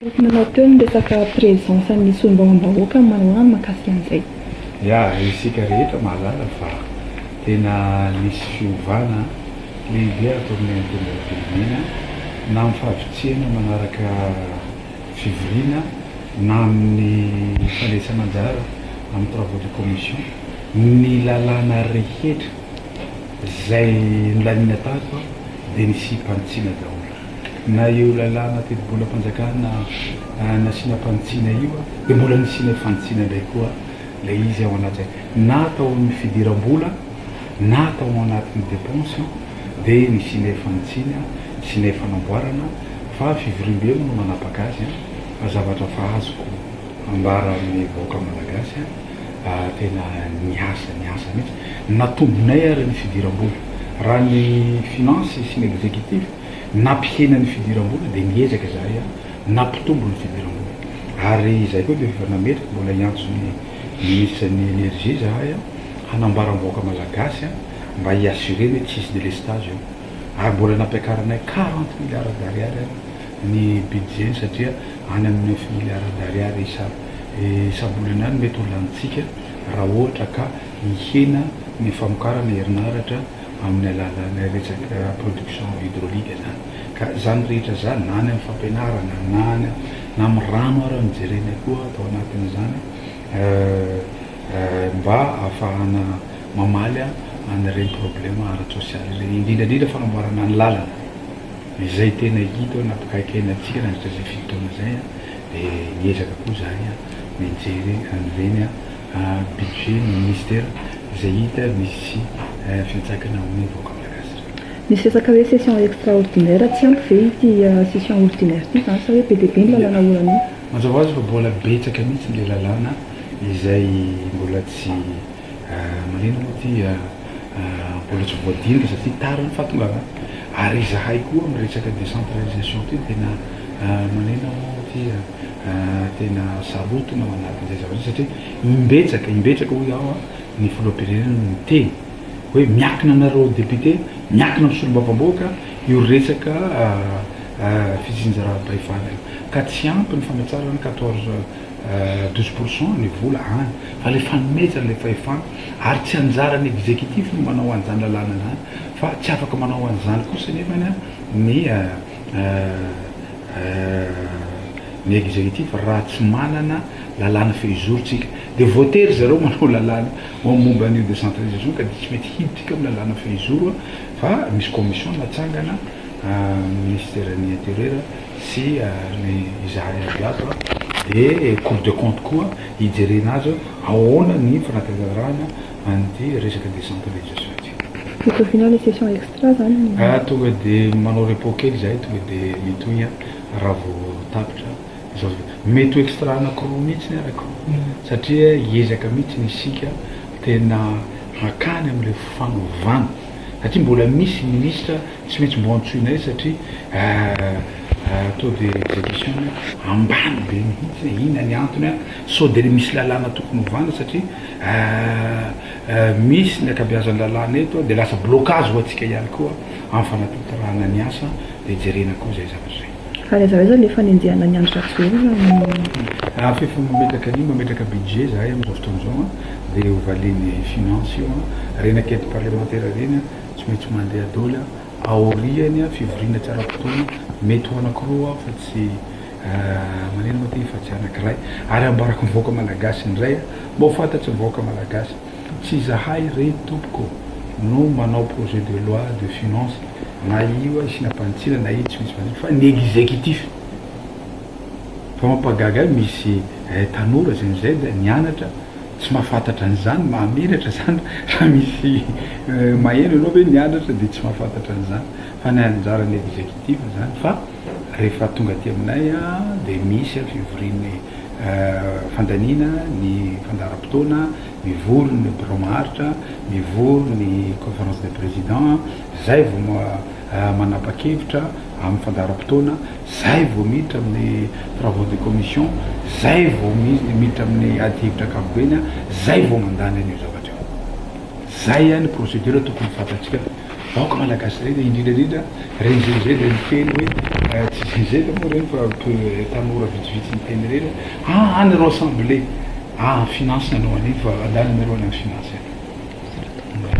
Nanao teo ny resaka présence ny solombavambahoaka manohana mahakasika an'izay. Ya, isika rehetra mahalala fa tena nisy fiovana lehibe ato amin'ny Antenimierampirenena na amin'ny fahavitrihana manaraka fivoriana na amin'ny fandraisana anjara amin'ny travaux de commission. Ny lalàna rehetra izay nolaniana tato dia nisiam-panitsiana daholo. Na io lalàna tetibolam-panjakana nasiana fanitsiana io dia mbola nisiana fanitsiana indray koa ilay izy ao anaty na tao amin'ny fidiram-bola na tao anatin'ny dépense dia nisiana fanitsiana, nisiana fanamboarana fa fivoriambe moa no manapaka azy fa zavatra fa azoko ambara amin'ny vahoaka malagasy tena niasa niasa mihitsy, natombonay ary ny fidiram-bola raha ny finance sy ny exécutif Nampihena ny fidiram-bola dia niezaka izahay nampitombo ny fidiram-bola. Ary izahay koa dia efa nametraka, mbola hiantso ny minisitry ny Energie izahay hanambara ny vahoaka malagasy mba hi-assurer-ny hoe tsy hisy délestage eo. Ary mbola nampiakarinay 40 milliards d'ariary ary ny budget-ny satria any amin'ny 9 milliards d'ariary isa isam-bolana any mety ho lanintsika raha ohatra ka mihena ny famokarana herinaratra amin'ny alalan'ny resaka production hydraulique zany ka zany rehetra zany na any amin'ny fampianarana na any na amin'ny rano ara no jerena koa atao anatin'izany mba ahafahana mamaly an'ireny problème ara-tsosialy ireny, indrindra indrindra fanamboarana ny lalana izay tena hita hoe nampikaikaina antsika nandritra izay fito taona izay dia niezaka koa zahay nijery an'ireny budget ny ministera izay hita misy fiantraikany amin'ny vahoaka malagasy. Misy resaka hoe session extraordinaire, tsy ampy ve ity session ordinaire ity izany sa hoe be dia be ny lalàna olana io? Mazava ho azy fa mbola betsaka mihitsy ilay lalàna izay mbola tsy manino moa ity mbola tsy voadinika satria tara ny fahatongavana ary izahay koa amin'ny resaka décentralisation ity tena manino moa ity tena sarotiny ao anatin'izay zavatra izay satria imbetsaka, imbetsaka hoy aho ny filoham-pirenena no niteny hoe miankina aminareo député, miankina amin'ny solombavambahoaka io resaka fitsinjaram-pahefana io ka tsy ampy ny fanatsarana 14, 12 pourcent ny vola any fa le fanomezana le fahefana ary tsy anjaran'ny exécutif no manao an'izany lalàna zany fa tsy afaka manao an'izany kosa nefany ny exécutif raha tsy manana lalàna fehizoro tsika de voatery zareo manao lalàna momba an'io décentralisation ka de tsy mety hiditra amin'ny lalàna fehizoro fa misy commission natsangana ministère ny Intérieur sy ny izahay avy ato de Cour des comptes koa hijerena azy ahoana ny fanatanterahana an'ity resaka décentralisation ty. Fitoviana le session extra zany? Tonga de manao repos kely zahay, tonga de mitohy raha vao tapitra zao. Mety ho extra anankiroa mihitsy araka satria hiezaka mihitsy ny isika tena hakany am'le fanovana satria mbola misy ministra tsy maintsy mbo antsoinay satria taux d'exécution ambany be mihitsy. Inona ny antony? Sao de misy lalàna tokony hovana satria misy ny ankabeazan'ny lalàna eto de lasa blocage ho antsika ihany koa amin'ny fanatanterahana ny asa, de jerena koa zay zavatra zay. Ary aiza aiza le fanenjehana ny Andry Rajoelina? Fefa mametraka an'io, mametraka budget zahay am'izao fotoana izao de hovalin'ny finance io reny enquête parlementaire reny tsy maintsy mandeha daholo aoriany fivoriana tsy ara-potoana, mety ho anankiroa fa tsy manino moa ty fa tsy anankiray. Ary ambarako ny vahoaka malagasy indray mba ho fantatry ny vahoaka malagasy, tsy zahay re tompoko no manao projet de loi de finance na io isina mpanitsiana na io tsy misy mpanitsiana fa ny exécutif. Fa mampagaga ahy misy tanora zay amizay da nianatra tsy mahafantatra an'izany, mahamenatra zany raha misy maheno ianao hoe nianatra de tsy mahafantatra an'izany fa ny anjaran'ny exécutif zany. Fa rehefa tonga aty aminay de misy fivorian'ny fandaniana ny fandaharam-potoana, mivory ny bureau maharitra, mivory ny conférence des présidents, zay vao manapa-kevitra amin'ny fandaharam-potoana, zay vao miditra amin'ny travaux de commission, zay vao miditra amin'ny ady hevitra ankapobeny, zay vao mandany an'io zavatra io. Zay ny procédure tokony fantatsika vahoaka malagasy reny, indrindra indrindra reny zay zay le miteny hoe Tsy zay moa reny fa tanora vitsivitsy ny teny reny ah any reo assemblée ah finance nanao an'iny, fa andany anareo any amy finance any.